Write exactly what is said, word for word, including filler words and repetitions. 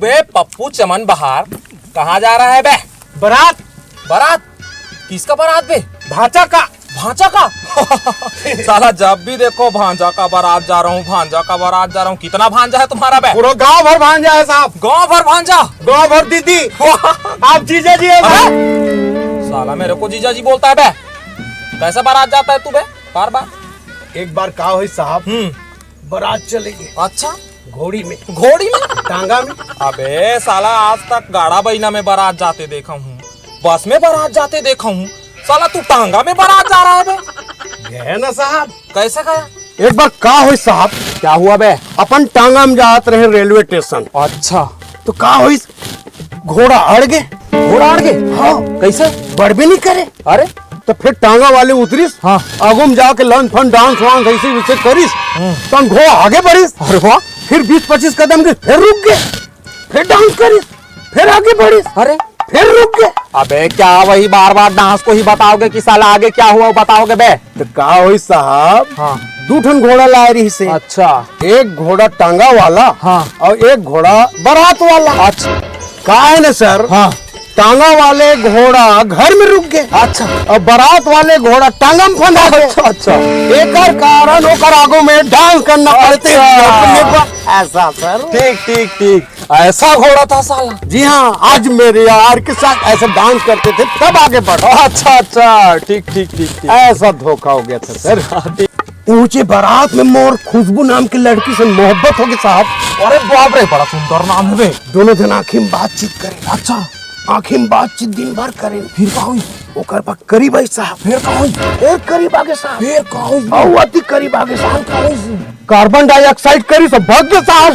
बे पप्पू चमन बहार, कहाँ जा रहा है बे? बारात। बारात? किसका बारात बे? भांचा का। भांचा का? साला जब भी देखो भांजा का बारात जा रहा हूँ, भांजा का बारात जा रहा हूँ। कितना भांजा है तुम्हारा बे? पूरा गांव भर भांजा है साहब। गांव भर भांजा? गांव भर दीदी। आप जीजा जी है साहब। साला मेरे को जीजा जी बोलता है बे। कैसा बारात जाता है तू बे? बार बार। एक बार का होई साहब, हम्म। बारात चलेगी। अच्छा। घोड़ी में। घोड़ी में? टांगा में। अबे साला, आज तक गाड़ा बइला में बारात जाते देखा हूँ, बस में बारात जाते देखा हूँ, साला तू टांगा में बारात जा रहा है बे? गए ना साहब। कैसे गया? एक बार का होई साहब, क्या हुआ बे? अपन टांगा में जात रहे रेलवे स्टेशन। अच्छा। तो का होई, घोड़ा अड़ गे। घोड़ा अड़ गे? हाँ। कैसे? बढ़बे नहीं करे। अरे? तो फिर टांगा वाले उतरिस, हाँ। आगू में जाके लन फन डांस वांस ऐसे वैसे करिस, हम्म। तब घोड़ा आगे बढ़िस। अरे वाह। फिर बीस पच्चीस कदम के फिर रुक गे, फिर डांस करिस, फिर आगे बढ़िस। अरे। फिर रुक गे। अबे क्या वही बार बार डांस को ही बताओगे कि साला आगे क्या हुआ बताओगे बे? तो का होई साहब, हाँ। दू ठन घोड़ा लाए रहिसे। अच्छा। एक घोड़ा टांगा वाला, हाँ। और एक घोड़ा बारात वाला। अच्छा। का है ना सर, हाँ। टांगा वाले घोड़ा घर में रुक गे। अच्छा। और बारात वाले घोड़ा टांगा में फंदा गे। अच्छा, अच्छा। एकर कारण ओकर आगू में डांस करना पड़ते अच्छा। अपने पर। ऐसा सर। ठीक, ठीक, ठीक। ऐसा घोड़ा था साला। जी हाँ, आज मेरे यार के साथ ऐसा डांस करते थे, तब आगे बढ़ा। अच्छा, अच्छा, ठीक, ठीक, ठीक, ठीक। ऐसा धोखा हो गया था सर। ऊंचे बारात में मोर खुशबू नाम की लड़की से मोहब्बत हो गई साहब। अरे बाप रे, बड़ा सुंदर नाम है बे। दोनों जन आंखी में बातचीत करे। अच्छा। आंखी में बातचीत दिन भर करे। फिर का हुई? ओकर बाद करीब आई साहब। फिर का हुई? फिर करीब आगे साहब। फिर का हुई? अउ अति करीब आगे साहब। का हुई? कार्बन डाइऑक्साइड करी से भग गए साहब।